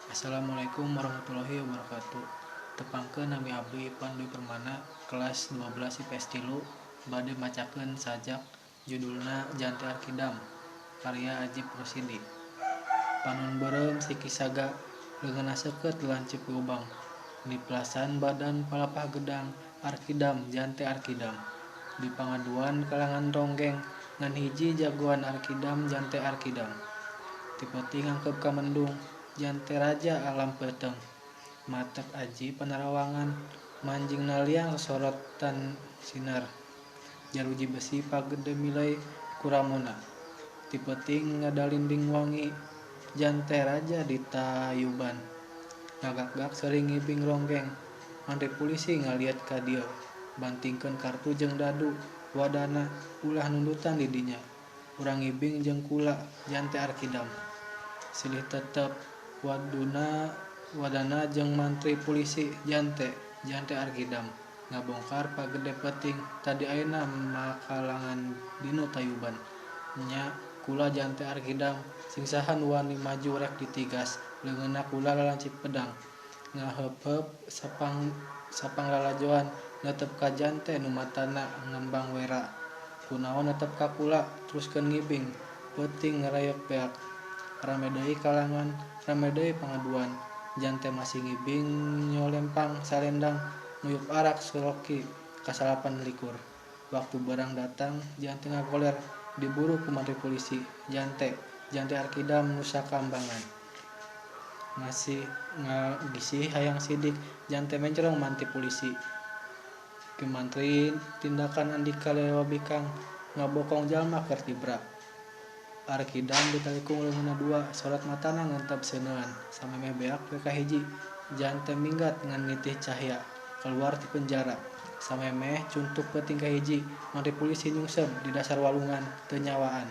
Assalamualaikum warahmatullahi wabarakatuh. Tepangkeun, nami abdi Ipan Dwi Permana, kelas 12 IPS 3, bade macakeun sajak judulna Jante Arkidam, karya Ajip Rosidi. Panon beureum siki saga, leungeunna seukeut lancip gobang, niplasan badan palapah gedang. Arkidam, jante Arkidam. Di pangaduan kalangan ronggeng ngan hiji jagoan. Arkidam, jante Arkidam. Ti peuting angkeup ka mendung, jante raja alam peuteung. Matek aji panarawangan, manjingna liang sosorotan sinar. Jaruji besi pagede milai ku ramona. Ti peuting ngadalinding wangi, jante raja di tayuban. Ngagakgak seuring ngibing ronggeng. Mantri pulisi ngaliat ka dieu, bantingkeun kartu jeung dadu wadana, ulah nundutan di dinya. Urang ngibing jeung kula, jante Arkidam. Silih tetep wadana jeung mantri pulisi, jante, jante Arkidam. Ngabongkar pagede peuting tadi, ayeuna makalangan dinu tayuban. Nya, kula jante Arkidam. Sing saha nu wani maju rek ditigas leungeunna kula lalancip pedang. Ngaheup-heup sapang lalajoan netep ka jante nu matana ngembang wera. Kunaon netep ka kula? Teruskeun ngibing. Peuting ngarayok beak. Rame deui kalangan, rame deui pangaduan. Jante masih ngibing nyolempang salendang, nguyup arak sloki ka-29. Waktu beurang datang, jante ngagoler diburu ku mantri pulisi. Jante, jante Arkidam Nusa Kambangan. Masih ngagisih hayang sidik, jante mencrong mantri pulisi. Ki mantri tindakan Andika lewa bikang ngabokong jalma keur tibra. Arkidam ditalikung leungeunna dua, sorot matana ngentep seuneuan. Samemeh beak poe kahiji, jante minggat ngan nitih cahya kaluar ti penjara. Samemeh cuntuk peuting kahiji, mantri pulisi nyungsep di dasar walungan, teu nyawaan.